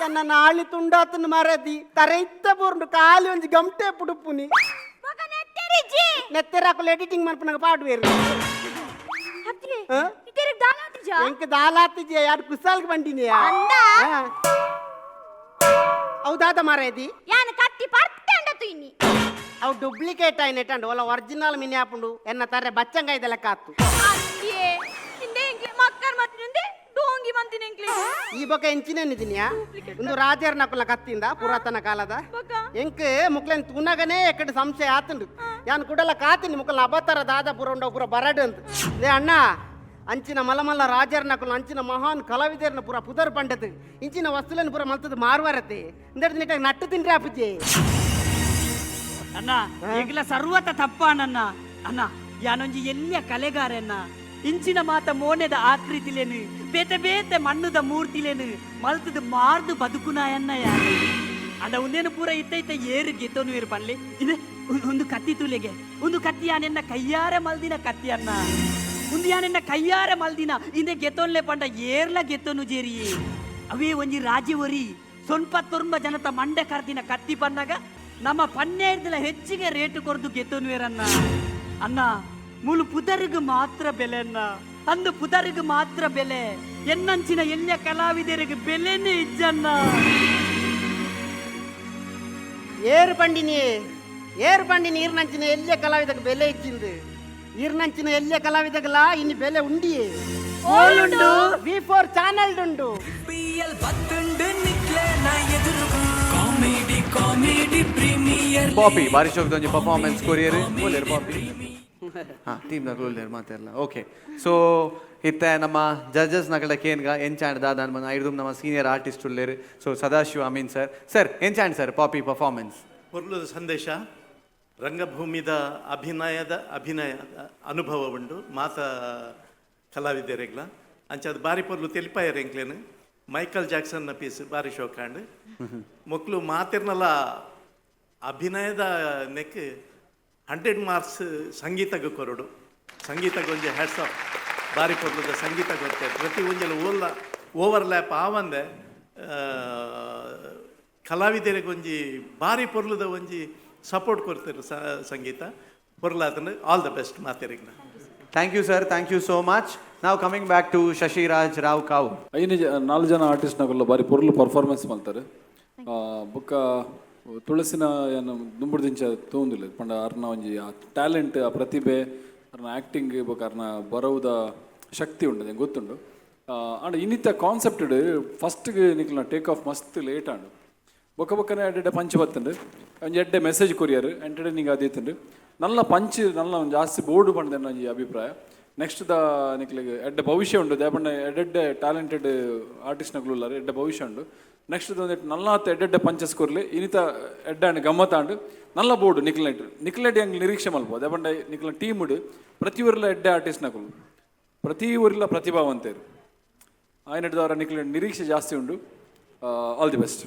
ಎನ್ನ ನಾಳಿ ತುಂಡಾತನ ಮಾರಾದಿ ತರೈತ ಬೋರ್ಂಡು ಕಾಲಿ ಒಂಜಿ ಗಂಟೆ ಪುಡುಪುನಿ ನೆತ್ತೆರಾಕುಲು ಎಡಿಟಿಂಗ್ ಮನ್ಪುನಾಗ ಪಾಡುವೇರು ಎಂಕ್ ದಾಲಾತಿಜೆ ಯಾರು ಕುಸಾಲ್ಗೆ ಬಂಡಿನಿಯಾ ಹೌದಾದ ಮಾರಾಯದಿ ಯಾನ್ ಕತ್ತಿ ಪರ್ತೆ ಇನ್ನಿ ಅವು ಡೂಪ್ಲಿಕೇಟ್ ಆಯ್ನೆಟಂಡು ಒಲ್ಲ ಒರಿಜಿನಲ್ ಮಿನಿ ಆಪುಂಡು ಎನ್ನ ತರೆ ಬಚ್ಚಂಗ ಇದೆಲ್ಲ ಕಾತು ಮಕ್ಕರ್ ಮಾತಿನುಂದೆ ಬೊಕ ಎಂಚಿನೇನಿದಿನಿಯಾ ಒಂದು ರಾಜರ್ನ ಕುಲ ಕತ್ತಿಂದ ಪುರಾತನ ಕಾಲದ ಎಂಕ್ ಮುಕ್ಲೆನ್ ತುನಗನೇ ಎಕ್ಕಡೆ ಸಂಶಯ ಆತುಂಡು ಯಾನ್ ಕುಡಲ ಕಾತಿನಿ ಮುಕ್ಕಲ್ನ ಅಬತರ ದಾದ ಪುರ ಉಂಡ ಪುರ ಬರಡು ಅಂತ ಲೇ ಅಣ್ಣ ಅಂಚಿನ ಮಲಮಲ್ಲ ರಾಜರ್ನಕುಲು ಅಂಚಿನ ಮಹಾನ್ ಕಲಾವಿದರ್ನ ಪುರ ಪುದರ್ ಪಂಡದು ಇಂಚಿನ ವಸ್ತುలను ಪುರ ಮಲ್ತದ ಮಾರುವಾರತೆ ಇಂದಡ್ದು ನಿಕ್ಕ ನಟ್ಟು ತಿಂಡ್ರೆ ಅಪ್ಪುಜಿ. ಅಣ್ಣ ಈಗಲ ಸರ್ವತ ತಪ್ಪಾನನ್ನ ಅಣ್ಣ ಯಾನೊಂಜಿ ಎಲ್ಲಿಯ ಕಲೆಗಾರನ್ನ ಇಂಚಿನ ಮಾತ ಮೋನೆದ ಆಕೃತಿಲೇನು ಬೇತೆ ಬೇತೆ ಮಣ್ಣುದ ಮೂರ್ತಿಲೇನು ಮಲ್ತದ ಮಾರ್ದು ಬದುಕುನಾಯನ್ನ ಯಾನು ಅಣ್ಣ ಒಂದೇನು ಪೂರ ಇತ್ತೈತ ಏರು ಗೆತ್ತೋನು ಏರು ಪನ್ಲಿ ಇದೆ ಒಂದು ಕತ್ತಿ ತುಲೆಗೆ ಒಂದು ಕತ್ತಿ ಯಾನೆನ್ನ ಕೈಯಾರೆ ಮಲ್ದಿನ ಕತ್ತಿ ಅನ್ನ ಒಂದು ಯಾನೆನ್ನ ಕೈಯಾರೆ ಮಲ್ದಿನ ಇಂದೆ ಗೆತ್ತೋನ್ಲೆ ಪಂಡ ಏರ್ಲ ಗೆತ್ತೋನು ಜೇರಿ ಅವೇ ಒಂಜಿ ರಾಜ್ಯವರಿ ಸೊನ್ಪ ತೊರ್ಮ ಜನತ ಮಂಡೆ ಕರ್ದಿನ ಕತ್ತಿ ಪನ್ನಾಗ ನಮ್ಮ ಪನ್ನೇರ್ದಲ ಹೆಚ್ಚಿಗೆ ರೇಟ್ ಕೊರ್ದು ಗೆತ್ತೋನುವೇರನ್ನ ಅಣ್ಣ ಮುಳು ಪುದರ್ಗ್ ಮಾತ್ರ ಬೆಲೆ ಅನ್ನ ಅಂದು ಪುದರ್ಗ್ ಮಾತ್ರ ಬೆಲೆ ಎನ್ನಂಚಿನ ಎಲ್ಲ ಕಲಾವಿದರಿಗೆ ಬೆಲೆನೇ ಇಜ್ಜನ್ನ. ಏರು ಬಂಡಿನಿ ಏರು ಬಂಡಿನಿ ಈರ್ನಂಚಿನ ಎಲ್ಲಿಯ ಕಲಾವಿದಕ್ಕೆ ಬೆಲೆ ಇಚ್ಚಿಂದು ಈರ್ನಂಚಿನ ಎಲ್ಲಿಯ ಕಲಾವಿದಗಲ ಇನ್ನು ಬೆಲೆ ಉಂಡಿಯೇ ಓಲುಂಡು? ವಿ4 ಚಾನೆಲ್ ಉಂಡು. ಕಾಮಿಡಿ ಕಾಮಿಡಿ ಪ್ರೀಮಿಯರ್ ಪಾಪಿ ಬಾರಿ ಶೋಕ್ದೊಂಜಿ ಪರ್ಫಾರ್ಮೆನ್ಸ್ ಕೊರಿಯರ್ ಒಲ್ಲೇರು ಪಾಪಿ ಹಾ ಟೀಮ್ ನಕಲು ಒಲ್ಲೇರು ಮಾತೆಲ್ಲ ಓಕೆ. ಸೊ ಇತ್ತೆ ನಮ್ಮ ಜಡ್ಜಸ್ ನಕಲ ಕೇನ್ಗ ಎಂಚಾಂಡ್ ದಾದ ಅನ್ಮನ ಐದು ನಮ್ಮ ಸೀನಿಯರ್ ಆರ್ಟಿಸ್ಟ್ ಉಲ್ಲೇರು. So Sadashiva Amin sir, sir ಎಂಚಾಂಡ್ ಸರ್ ಪಾಪಿ ಪರ್ಫಾರ್ಮೆನ್ಸ್? ಪೊರ್ಲುದ ಸಂದೇಶ ರಂಗಭೂಮಿದ ಅಭಿನಯದ ಅಭಿನಯ ಅನುಭವ ಉಂಡು ಮಾತ ಕಲಾವಿದರೆಗ್ಲ ಅಂಚಾದ ಬಾರಿ ಪೊರ್ಲು ತೆಲಿಪಾಯರ್ ಎಂಕ್ಲೇನು ಮೈಕಲ್ ಜಾಕ್ಸನ್ನ ಪೀಸ್ ಬಾರಿ ಶೋಕಾಂಡ್ ಮೊಕ್ಲು ಮಾತಿರ್ನಲ ಅಭಿನಯದ ನೆಕ್ 100 ಮಾರ್ಕ್ಸ್ ಸಂಗೀತಗ ಕೊರಡು ಸಂಗೀತಗೊಂಜಿ ಹ್ಯಾಟ್ಸ್ ಆಫ್ ಬಾರಿ ಪೊರ್ಲುದ ಸಂಗೀತ ಕೊರ್ತೆ ಪ್ರತಿ ಒಂಜಲ ಓಲ್ಲ ಓವರ್ಲ್ಯಾಪ್ ಆವಂದೆ ಕಲಾವಿದರಿಗೊಂಜಿ ಬಾರಿ ಪೊರ್ಲುದ ಒಂಜಿ ಸಪೋರ್ಟ್ ಕೊರ್ತಾರೆ ಸಂಗೀತ ಪೊರ್ಲಾತನ ಆಲ್ the best ಮಾತೆರಿಗ್ನ. Thank you sir, thank you so much. ನಾವು coming back to Shashiraj Rao Kavu. ಐದು ಜ ನಾಲ್ಕು ಜನ ಆರ್ಟಿಸ್ಟ್ನಗುಲ್ಲ ಬಾರಿ ಪೊರ್ಲು ಪರ್ಫಾರ್ಮೆನ್ಸ್ ಮಲ್ತಾರೆ. ಬೊಕ್ಕ ತುಳಸಿನ ಏನು ದುಂಬುಡ್ದಿಂಚ ತೂಂದಿಲ್ಲ ಪಂಡ ಅರ್ನ ಒಂಜಿ ಆ ಟ್ಯಾಲೆಂಟ್ ಆ ಪ್ರತಿಭೆ ಅರ್ನ ಆ್ಯಕ್ಟಿಂಗ್ ಬೊಕ್ಕ ಅರ್ನ ಬರವುದ ಶಕ್ತಿ ಉಂಡು ನಂಗೆ ಗೊತ್ತುಂಡು. ಆಂಡ ಇನ್ನಿತ್ತ ಕಾನ್ಸೆಪ್ಟೆಡ್ ಫಸ್ಟ್ಗೆ ನಿಕ್ಲ ಟೇಕ್ ಆಫ್ ಮಸ್ತ್ ಲೇಟ್ ಆಂಡು ಬೊಕ್ಕ ಬೊಕ್ಕನೆ ಎಡ್ಡೆ ಪಂಚ್ ಬತ್ತುಂಡು ಒಂಜಿ ಎಡ್ಡೆ ಮೆಸೇಜ್ ಕೊರಿಯರ್ ಎಂಟರ್ಟೈನಿಂಗ್ ಆದಿತ್ತುಂಡು ನಲ್ಲ ಪಂಚ್ ನಲ್ಲ ಒಂಜಿ ಜಾಸ್ತಿ ಬೋರ್ಡ್ ಪಂಡ್ದೆ ಒಂಜಿ ಅಭಿಪ್ರಾಯ. ನೆಕ್ಸ್ಟ್ ದ ನಿಕ್ಲಿಗೆ ಎಡ್ಡೆ ಭವಿಷ್ಯ ಉಂಡು ದಾಯೆ ಎಡ್ಡೆಡ್ಡೆ ಟ್ಯಾಲೆಂಟೆಡ್ ಆರ್ಟಿಸ್ಟ್ ಉಲ್ಲಾರ್ ಎಡ್ಡೆ ಭವಿಷ್ಯ ಉಂಡು. ನೆಕ್ಸ್ಟ್ ಒಂದೆಟ್ ನಲ್ಲಾತ್ ಎಡ್ಡೆಡ್ಡೆ ಪಂಚಸ್ ಕೊರ್ಲಿ ಇನ್ನಿತ ಎಡ್ಡೆ ಆಂಡ್ ಗಮ್ಮತ್ತಾಂಡು ನಲ್ಲ ಬೋರ್ಡು ನಿಕ್ಲೆಟ್ ನಿಕ್ಲೆಟ್ ಹೆಂಗ್ ನಿರೀಕ್ಷೆ ಮಲ್ಪೋ ದಾಯೆ ನಿಕ್ಲ ಟೀಮ್ಡ್ ಪ್ರತಿ ಊರ್ಲ ಎಡ್ಡೆ ಆರ್ಟಿಸ್ಟ್ ನಕುಲು ಪ್ರತಿ ಊರ್ಲ ಪ್ರತಿಭಾವಂತರು ಆಯ್ನಡ್ದವರ ನಿಕ್ಲೆ ನಿರೀಕ್ಷೆ ಜಾಸ್ತಿ ಉಂಡು. All the best.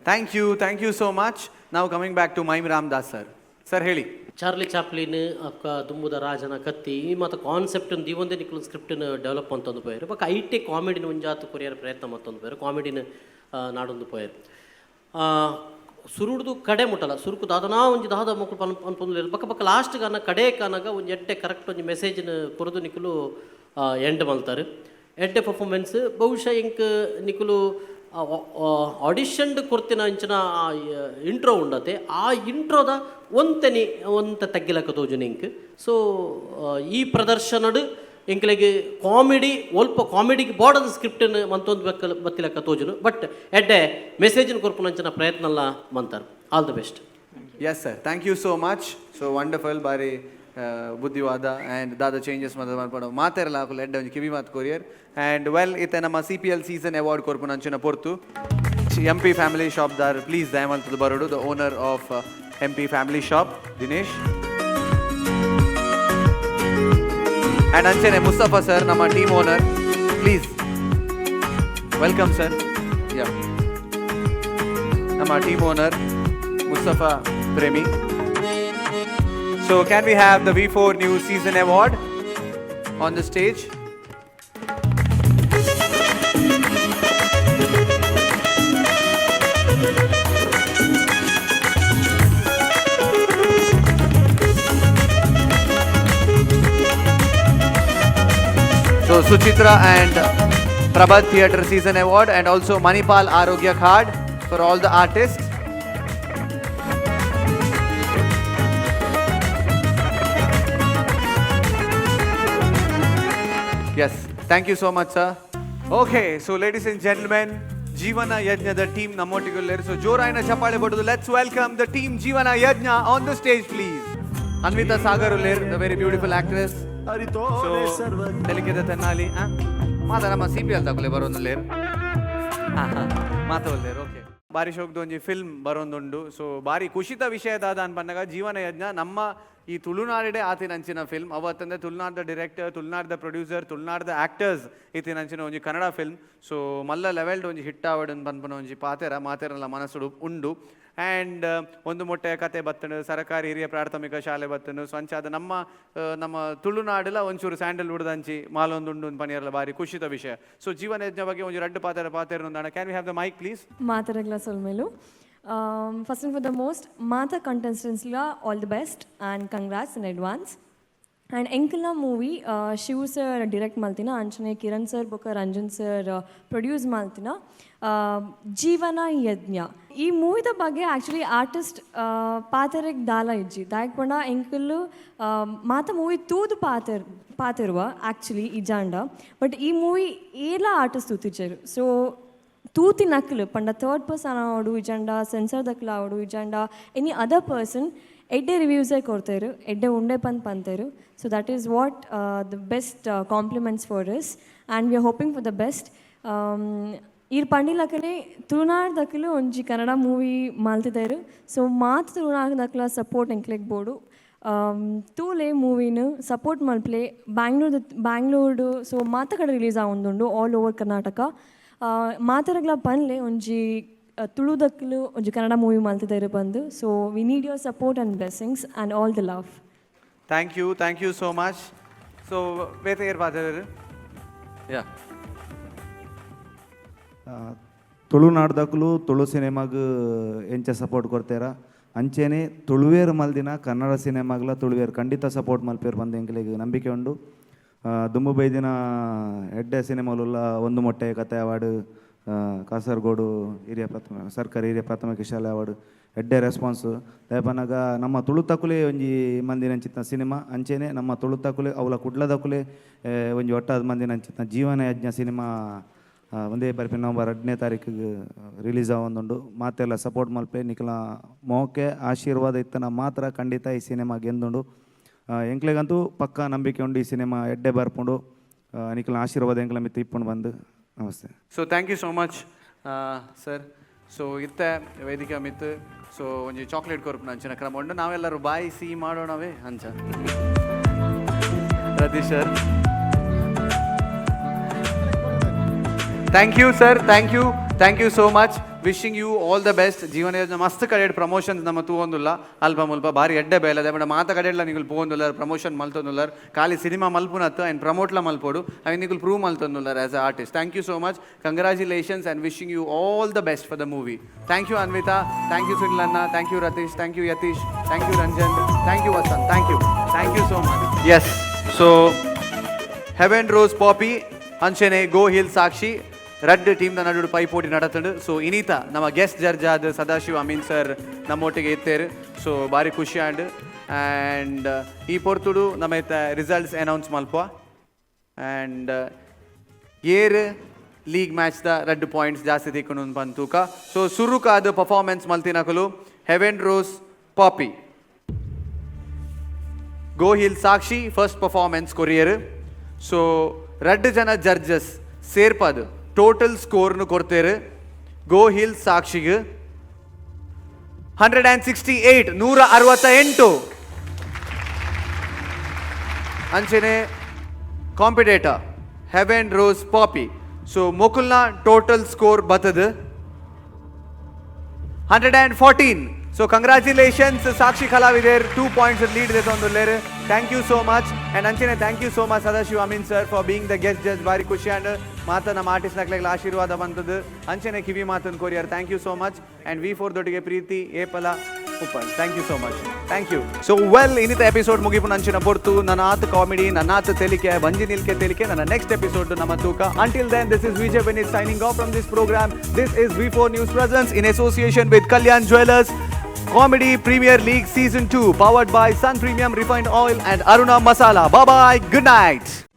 Thank you, thank you so much. ನಾವು coming back to mime Ram Das sir. Sir ಹೇಳಿ. ಚಾರ್ಲಿ ಚಾಪ್ಲಿನ್ ಅಕ್ಕ ದುಂಬುದ ರಾಜನ ಕತ್ತಿ ಈ ಮತ್ತು ಕಾನ್ಸೆಪ್ಟ್ ದೀವೊಂದೇ ನಿಕ್ಲು ಸ್ಕ್ರಿಪ್ಟ್ನ ಡೆವಲಪ್ ಅಂತಂದು ಪೋಯರು ಬೊಕ್ಕ ಐಟೆ ಕಾಮಿಡಿನ ಒಂಜಾತು ಕೊರಿಯರ್ ಪ್ರಯತ್ನ ಮತ್ತೊಂದು ಪೋಯರು ಕಾಮಿಡಿನ ನಾಡೊಂದು ಪೋಯರು ಸುರುಡ್ದು ಕಡೆ ಮುಟ್ಟಲ್ಲ ಸುರುಕು ದಾದನಾ ಒಂಜಿ ದಾದ ಮೊಕ್ಕಲು ಪನ್ ಪನ್ಪೊಂದು ಬೊಕ್ಕ ಬೊಕ್ಕ ಲಾಸ್ಟ್ ಕಾನ ಕಡೆ ಕಾನಾಗ ಒಂಜಿ ಎಡ್ಡೆ ಕರೆಕ್ಟ್ ಒಂಜಿ ಮೆಸೇಜ್ನ ಕೊರದು ನಿಕುಲು ಎಂಡ್ ಮಲ್ತಾರೆ. ಎಡ್ಡೆ ಪರ್ಫಾರ್ಮೆನ್ಸ್ ಬಹುಶಃ ಇಂಕ್ ನಿಕುಲು ಆಡಿಷನ್ ಕೊರ್ತಿನ ಅಂಚಿನ ಇಂಟ್ರೋ ಉಂಡತೆ ಆ ಇಂಟ್ರೋದ ಒಂತೆನಿ ಒಂತೆ ತಗ್ಗಿಲಕ್ಕ ತೋಜುನ ಇಂಕ್. ಸೊ ಈ ಪ್ರದರ್ಶನಡ್ ಎಂಕ್ಲೆಗ್ ಕಾಮಿಡಿ ಒಲ್ಪ ಕಾಮಿಡಿಗೆ ಬೋರ್ಡದ ಸ್ಕ್ರಿಪ್ಟನ್ನು ಮಂತೊಂದು ಬೆಕ್ಕಲ್ ಬತ್ತಿಲಕ್ಕ ತೋಜುನು ಬಟ್ ಎಡ್ಡೆ ಮೆಸೇಜ್ನ ಕೊರ್ಪುನಂಚಿನ ಪ್ರಯತ್ನ ಎಲ್ಲ ಮಂತಾರ್. All the best. Yes sir, thank you so much. So wonderful ಬಾರಿ ಬುದ್ಧಿವಾದ ಆ್ಯಂಡ್ ದಾದ ಚೇಂಜಸ್ ಮಾತ ಮಲ್ಪಡ ಮಾತೆರಲ ಹಾಕುಲ ಎಡ್ಡೆ ಒಂಜಿ ಕಿವಿ ಮಾತು ಕೊರಿಯರ್. ಆ್ಯಂಡ್ ವೆಲ್ ಇತ್ತೆ ನಮ್ಮ ಸಿಪಿಎಲ್ ಸೀಸನ್ ಅವಾರ್ಡ್ ಕೊರ್ಪುನಂಚಿನ ಪೊರ್ತು ಎಂ ಪಿ ಫ್ಯಾಮಿಲಿ ಶಾಪ್ದಾರ್ ಪ್ಲೀಸ್ ದಯಮಲ್ತದ ಬರೋಡು. The owner of MP family shop Dinesh and ಅಂಚನೆ ಮುಸ್ತಫಾ ಸರ್ ನಮ್ಮ team owner, please welcome sir. Yeah ನಮ್ಮ team owner Mustafa Premi. So can we have the V4 new season award on the stage? So Suchitra and Prabhat Theatre Season Award and also Manipal Arogya Card for all the artists. Yes, thank you so much, sir. Okay, so ladies and gentlemen, Jeevana ಯಜ್ಞದ team ನಮ್ಮೊಟ್ಟಿಗೆ. ಸೊ ಜೋರಾಯಿನ ಚಪ್ಪಾಳೆ ಬಡದು let's welcome the team Jeevana Yajna on the stage, please. Anvita Sagar ಉಲ್ಲೇರ್, the very beautiful actress. So ತೆಲಿಕೆದ Tenali ಮಾತ ನಮ್ಮ CPL ತಗೊಳ್ಳಿ ಬರೋದುಲ್ಲೇರ್ ಮಾತವಲ್ಲೇರ್. Okay, ಬಾರಿ ಶೋಕ್ದು ಒಂಜಿ film ಬರೋಂದುಂಡು. ಸೊ ಬಾರಿ ಖುಷಿತ ವಿಷಯ ದಾದ ಅನ್ಪನ್ನಗ ಜೀವನ ಯಜ್ಞ ನಮ್ಮ ಈ ತುಳುನಾಡಿಡೆ ಆತಿನಂಚಿನ ಫಿಲ್ಮ್. ಅವತ್ತಂದ್ರೆ ತುಳುನಾಡ್ದ ಡಿರೆಕ್ಟರ್, ತುಳುನಾಡ್ದ ಪ್ರೊಡ್ಯೂಸರ್, ತುಳುನಾಡ್ದ ಆಕ್ಟರ್ಸ್ ಇತ್ತಿನಂಚಿನ ಒಂಜಿ ಕನ್ನಡ ಫಿಲ್ಮ್. ಸೊ ಮಲ್ಲ ಲೆವೆಲ್ಡ್ ಒಂಜಿ ಹಿಟ್ ಆವಡ್ ಪನ್ಪುನ ಒಂಜಿ ಪಾತೆರ ಮಾತೆರಲ ಮನಸ್ಸುಡು ಉಂಡು. ಆ್ಯಂಡ್ ಒಂದು ಮೊಟ್ಟೆಯ ಕತೆ ಬತ್ತನು, ಸರಕಾರಿ ಹಿರಿಯ ಪ್ರಾಥಮಿಕ ಶಾಲೆ ಬತ್ತನು. ಸೊ ಅಂಚಾದ ನಮ್ಮ ನಮ್ಮ ತುಳುನಾಡುಲ ಒಂಚೂರು ಸ್ಯಾಂಡಲ್ವುಡ್ ಅಂಚಿ ಮಾಲೊಂದುಂಡು ಪನಿಯರ್ಲ ಬಾರಿ ಖುಷಿತ ವಿಷಯ. ಸೊ ಜೀವನ ಯಜ್ಞ ಬಗ್ಗೆ ಒಂಜಿ ರಡ್ಡು ಪಾತೆರ ಪಾತೆರ. Can we have the mic, please? ಮಾತೆರೆಗ್ಲ ಸೊಲ್ಮೆಲು. First and for the most ಮಾತ ಕಂಟೆಸ್ಟೆಂಟ್ಸ್ಲ all the best and congrats in advance. And ಎಂಕಲ್ನ ಮೂವಿ ಶಿವ್ ಸರ್ ಡಿರೆಕ್ಟ್ ಮಲ್ತಿನ, ಅಂಚನೆ ಕಿರಣ್ ಸರ್ ಬೊಕ್ಕ ರಂಜನ್ ಸರ್ ಪ್ರೊಡ್ಯೂಸ್ ಮಲ್ತಿನ ಜೀವನ ಯಜ್ಞ. ಈ ಮೂವಿದ ಬಗ್ಗೆ ಆ್ಯಕ್ಚುಲಿ ಆರ್ಟಿಸ್ಟ್ ಪಾತೆರೆಗ್ ದಾಲ ಇಜ್ಜಿ. ದಾಯೆಗ್ ಪಂಡ ಎಂಕುಲು ಮಾತ ಮೂವಿ ತೂದು ಪಾತೆರ್ ಪಾತೆರುವ ಆ್ಯಕ್ಚುಲಿ ಇಜಾಂಡ. ಬಟ್ ಈ ಮೂವಿ ಏಲ ಆರ್ಟಿಸ್ಟ್ ತೂತಿಜೆರ್. ಸೊ ತೂತಿ ನಕ್ಲು ಪಂಡ ಥರ್ಡ್ ಪರ್ಸನ್ ಆವಡು, ಇಜಾಂಡ ಸೆನ್ಸರ್ ದಕ್ಲು ಆವಡು, ಇಜಾಂಡ ಎನಿ ಅದರ್ ಪರ್ಸನ್ ಎಡ್ಡೆ ರಿವ್ಯೂಸೇ ಕೊಡ್ತೇರು, ಎಡ್ಡೆ ಉಂಡೆ ಪಂದ್ ಪಂತೇರು. So that is what the best compliments for us, and we are hoping for the best. ಈರ್ ಪಂಡಿಲಕನೆ ತುಳುನಾಡ್ ದಕ್ಲು ಒಂಜಿ ಕನ್ನಡ ಮೂವಿ ಮಲ್ತಿದ್ದೇರು. ಸೊ ಮಾತ ತುಳುನಾಡ್ ದಕ್ಲ ಸಪೋರ್ಟ್ ಎಂಕ್ಲೆಗ್ ಬೋಡು. ತೂಲೆ ಮೂವಿನ, ಸಪೋರ್ಟ್ ಮಲ್ಪ್ಲೆ. ಬ್ಯಾಂಗ್ಳೂರ್ ಬ್ಯಾಂಗ್ಳೂರ್ಡು ಸೊ ಮಾತ ಕಡೆ ರಿಲೀಸ್ ಆವೊಂದುಂಡು, ಆಲ್ ಓವರ್ ಕರ್ನಾಟಕ. ಮಾತೆರೆಗ್ಲ ಪನ್ಲೆ ಒಂಜಿ ತುಳುದಕ್ಲು ಒಂಜಿ ಕನ್ನಡ ಮೂವಿ ಮಲ್ತಿದ್ದೇರು ಬಂದು. So we need your support and blessings and all the love. Thank you, thank you so much. So ಬೇತೆ ಏರ್ ಪಾತೆರ್ ಯಾ? ತುಳುನಾಡ್ದಕ್ಲು ತುಳು ಸಿನಿಮಾಗ್ ಎಂಚ ಸಪೋರ್ಟ್ ಕೊಡ್ತೇರ, ಅಂಚೆನೆ ತುಳುವೇರು ಮಲ್ದಿನ ಕನ್ನಡ ಸಿನಿಮಾಗ್ಲ ತುಳುವೇರು ಖಂಡಿತ ಸಪೋರ್ಟ್ ಮಲ್ಪೇರು ಬಂದು ಎಂಕ್ಲೆಗ್ ನಂಬಿಕೆ ಉಂಡು. ದುಂಬು ಬೈದಿನ ಎಡ್ಡೆ ಸಿನಿಮಾಲುಲ್ಲ ಒಂದು ಮೊಟ್ಟೆ ಕತೆ ಅವಾರ್ಡ್, ಕಾಸರಗೋಡು ಹಿರಿಯ ಪ್ರಾಥಮಿಕ ಸರ್ಕಾರಿ ಹಿರಿಯ ಪ್ರಾಥಮಿಕ ಶಾಲೆ ಅವಾರ್ಡ್, ಎಡ್ಡೆ ರೆಸ್ಪಾನ್ಸ್. ದಾಯೆಪನ್ನಗ ನಮ್ಮ ತುಳುತಕುಲೆ ಒಂಜಿ ಮಂದಿನಂಚಿತ್ತಿನ ಸಿನಿಮಾ. ಅಂಚೆನೆ ನಮ್ಮ ತುಳುತಕುಲೆ ಅವಲ ಕುಡ್ಲದಕುಲೆ ಒಂಜಿ ಒಟ್ಟಾದ ಮಂದಿನಂಚಿತ್ತಿನ ಜೀವನ ಯಜ್ಞ ಸಿನಿಮಾ ಒಂದೇ ಬರ್ಪಿ ನವಂಬರ್ 2ನೇ ತಾರೀಕಿಗೆ ರಿಲೀಸ್ ಆವೊಂದುಂಡು. ಮಾತೆಲ್ಲ ಸಪೋರ್ಟ್ ಮಲ್ಪೆ. ನಿಕಲ ಮೋಕೆ ಆಶೀರ್ವಾದ ಇತ್ತನ ಮಾತ್ರ ಖಂಡಿತ ಈ ಸಿನಿಮಾ ಗೆಂದುಂಡು. ಎಂಕ್ಲೆಗಂತೂ ಪಕ್ಕ ನಂಬಿಕೆ ಉಂಡು, ಈ ಸಿನಿಮಾ ಎಡ್ಡೆ ಬರ್ಪುಂಡು. ನಿಕಲ ಆಶೀರ್ವಾದ ಎಂಕ್ಲ ಮಿತ್ತ ಇಪ್ಪುಂಡು ಬಂದು. Namaste. So thank you so much, sir. So ಇತ್ತೆ ವೇದಿಕೆ ಮಿತ್ತು ಸೊ ಒಂಜಿ ಚಾಕ್ಲೇಟ್ ಕೊರ್ಪುನ ಅಂಚಿನ ಕ್ರಮ ಉಂಡು. ನಾವೆಲ್ಲರೂ ಬಾಯಿ ಸಿಹಿ ಮಾಡೋಣವೇ ಅಂಚ. Ratheesh sir, thank you sir, thank you, thank you so much. Wishing you all the best. ಜೀವನ ಯೋಜನೆ ಮಸ್ತ್ ಕಡೆ ಪ್ರಮೋಷನ್ಸ್ ನಮ್ಮ ತೂವೊಂದುಲ್ಲ. ಅಲ್ಪ ಮುಲ್ಪ ಬಾರಿ ಎಡ್ಡೆ ಬೇಲೆ ಅದೇ. ಮಾತ ಕಡೆ ಎಲ್ಲ ನಿಗುಲು ಪೋವೊಂದುಲ್ಲಾರ್, ಪ್ರಮೋಷನ್ ಮಲ್ತೊಂದುಲ್ಲಾರ್. ಖಾಲಿ ಸಿನಿಮಾ ಮಲ್ಪುನತ್ತು ಆ್ಯಂಡ್ ಪ್ರಮೋಟ್ಲ ಮಲ್ಪೋಡು. ಅವೆ ನಿಗುಲು prove ಮಲ್ತೊಂದುಲ್ಲಾರ್ as a artist. Thank you so much, congratulations and wishing you all the best for the movie. Thank you Anvita, thank you Sunil ಅಣ್ಣ, thank you Ratheesh, thank you Yathish, thank you Ranjan, thank you Vasanth, thank you, thank you so much. Yes, so heaven rose poppy ಅಂಚನೆ ಗೋ hill ಸಾಕ್ಷಿ ರಡ್ಡ್ ಟೀಮ್ದ ನಡುಡು ಪೈಪೋಟಿ ನಡತಂಡು. ಸೊ ಇನೀತ ನಮ್ಮ guest judge ಆದ Sadashiva Amin sir ನಮ್ಮೊಟ್ಟಿಗೆ ಇತ್ತೇರು. ಸೊ ಭಾರಿ ಖುಷಿ ಆಂಡ್. ಆ್ಯಂಡ್ ಈ ಪೊರ್ತುಡು ನಮ್ಮ ಇತ್ತ ರಿಸಲ್ಟ್ಸ್ ಅನೌನ್ಸ್ ಮಲ್ಪ. ಆ್ಯಂಡ್ ಏರ್ ಲೀಗ್ ಮ್ಯಾಚ್ದ ರಡ್ಡ್ ಪಾಯಿಂಟ್ಸ್ ಜಾಸ್ತಿ ತಿಕ್ಕುನು ಪಂತೂಕ. ಸೊ ಸುರುಕಾದ ಪರ್ಫಾರ್ಮೆನ್ಸ್ ಮಲ್ತಿನಕಲು ಹೆವೆನ್ ರೋಸ್ ಪಾಪಿ. ಗೋಹಿಲ್ ಸಾಕ್ಷಿ ಫಸ್ಟ್ ಪರ್ಫಾರ್ಮೆನ್ಸ್ ಕೊರಿಯರ್. ಸೊ ರಡ್ಡ್ ಜನ ಜಡ್ಜಸ್ ಸೇರ್ಪದು ಟೋಟಲ್ ಸ್ಕೋರ್ನು ಕೊಡ್ತೇರು. ಗೋಹಿಲ್ ಸಾಕ್ಷಿಗೆ 168, 168. ಅಂಚನೆ ಕಾಂಪಿಟೇಟರ್ ಹೆವೆನ್ ರೋಸ್ ಪಾಪಿ, ಸೊ ಮೊಕುಲ್ನ ಟೋಟಲ್ ಸ್ಕೋರ್ ಬತ್ತದ 114. ಸೊ ಕಂಗ್ರ್ಯಾಚುಲೇಷನ್ಸ್ ಸಾಕ್ಷಿ ಕಲಾವಿದರ್, 2 ಪಾಯಿಂಟ್ಸ್ ಲೀಡ್ ದೆತೊಂದುಲ್ಲೆರ್. Thank you so much. And ಅಂಚನೆ thank you so much Sadashiva Amin sir for being the guest judge. ಬಾರಿ ಖುಷಿ ಆಂಡ್. ಮಾತ ನಮ್ಮ ಆರ್ಟಿಸ್ಟ್ ನಕ್ಲೆಗ್ ಆಶೀರ್ವಾದ ಬಂತದ್ದು. ಅಂಚನೆ ಕಿವಿ ಮಾತನ್ನು courier. Thank you so much. And V4 ದೊಟ್ಟಿಗೆ ಪ್ರೀತಿ ಏಪಲ Uppal. Thank you so much, thank you. So well, ಇನ್ನಿತ episode ಮುಗಿಪು ನಂಚಿನ ಪೊರ್ತು. ನನ್ನಾತ್ ಕಾಮಿಡಿ, ನನ್ನಾತ್ ತೆಲಿಕೆ, ಬಂಜಿ ನಿಲ್ಕೆ ತೆಲಿಕೆ. ನನ್ನ ನೆಕ್ಸ್ಟ್ ಎಪಿಸೋಡ್ ನಮ್ಮ ತೂಕ. Until then, this is Vijay Benith signing off from this program. This is V4 News presents in association with Kalyan Jewellers Comedy Premier League Season 2, powered by Sun Premium Refined Oil and Aruna Masala. Bye bye. Good night.